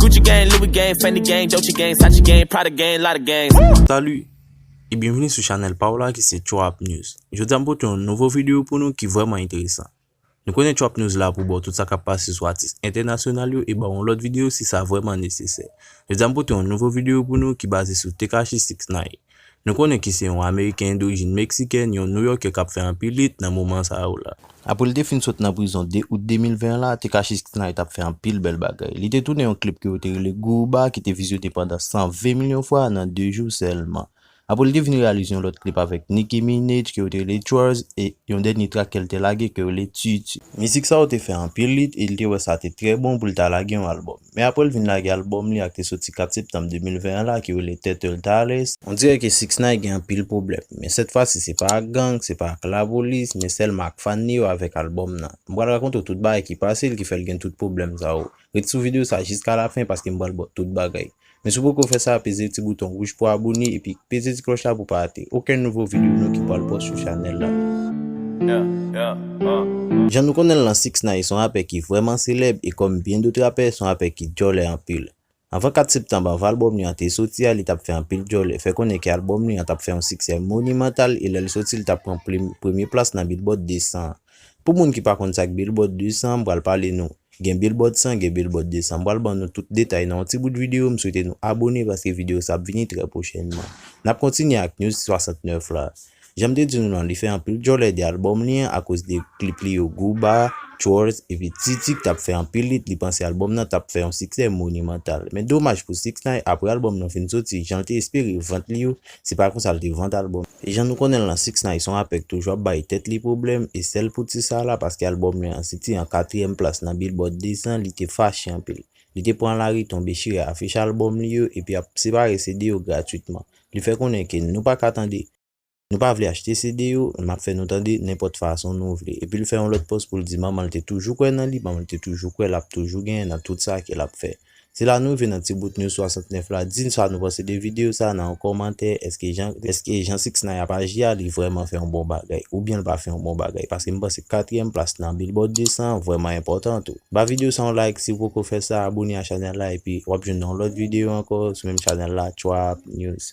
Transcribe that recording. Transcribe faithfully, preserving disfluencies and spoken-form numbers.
Gucci gang, Louis gang, Fendi gang, Dolce gang, Sachi gang, Prada gang, lot of gangs. Salut e byenvini sou chanèl pa w la ki se Trap News. Jodi a m pote yon nouvo videyo pou nou ki vrèman enteresan. Nou konnen Trap News la pou ba w tout sa k ap pase sou atis entènasyonal yo e ba w yon lòt videyo si sa vrèman nesesè. Jodi a m pote yon nouvo videyo pou nou ki baze sou Tekashi six nine. Nou konnen ki se yon Ameriken dorijin meksikèn, yon Nouyòkè k ap fè anpil hit nan moman sa yo la. Apre l te fin sot nan prizon de out de mil ven an la, Tekashi six nine t ap fè anpil bèl bagay. Li te tounen yon klip ke yo te rele Guba ki te vizyone pandan san ven milyon fwa nan de jou sèlman. Apre l te vin reyalize yon lòt klip avèk Nicki Minaj ke yo te rele Chores e yon dènye trak ke l te lage ke yo rele Titi. Mizik sa yo te fè anpil hit e l te wè sa te trè bon pou l ta lage yon albòm. Men apre l vin lage albòm li a k te soti kat septanm de mil ven an la ki rele Turtle Talents, on dirè ke six nine gen anpil pwoblèm. Men sèt fwa si se pa ak gang, se pa ak lapolis, men sèlman ak fan li yo avèk albòm nan. M pral rakonte w tout bagay ki pase l ki fè l gen tout pwoblèm sa yo. Ret sou videyo sa jiska lafen paske m pral ba w tout bagay. Men si w poko fè sa, peze ti bouton wouj pou abone epi peze ti klòch la pou pa rate okenn nouvo videyo nou ki pral post sou chanèl la. Jan nou konnen l lan, six nine se yon rapè ki vrèman selèb e kòm byen dòt rapè, se yon rapè ki djòlè anpil. Anvan kat septanm, anvan albòm li an te soti a, li t ap fè anpil djòlè. Fè konnen ke albòm li an t ap fè yon siksè monimantal e lè l soti, li t ap pran premye plas nan Billboard de san an. Pou moun ki pa konn sa k Billboard de san an, m pral pale nou. Gen Billboard san, gen Billboard de san. M pral ban nou tout detay nan yon ti bout videyo. M swete nou abone paske videyo sa ap vini trè pwochènman. N ap kontinye ak News swasantnèf la. Jan m te di nou lan, li fè anpil djòlè de albòm li an akoz de klip li yo Guba, Chores epi Titi k t ap fè anpil hit. Li panse albòm nan t ap fè yon siksè monimantal. Men domaj pou six nine, apre albòm nan fin soti, jan l te espere vant li yo, se pa konsa l te vant albòm. E jan nou konnen l lan, six nine se yon rapè k toujou ap bay tèt li pwoblèm e sèl pou ti sa la paske albòm li an soti an katriyèm plas nan Billboard de san, li te fache anpil. Li te pran lari tonbe chire afich albòm li yo epi ap separe CD yo gratwitman. Li fè konnen ke nou pa ka tande, nou pa vle achte CD yo, m ap fè nou tande nenpòt fason nou vle. Epi l fè yon lòt pòs pou l di manman l te toujou kwè nan li, manman l te toujou kwè l ap toujou genyen nan tout sa ke l ap fè. Se la nou rive nan ti bout News swasantnèf la. Di n sa nou panse de videyo sa nan yon kòmantè. Èske jan, èske jan six nine ap aji a, li vrèman fè yon bon bagay oubyen l pa fè yon bon bagay? Paske m panse katriyèm plas nan Billboard de san vrèman enpòtan tou. Ba videyo sa yon like si w poko fè sa, abone a chanèl la epi w ap jwenn yon lòt videyo ankò sou menm chanèl la, Trap News.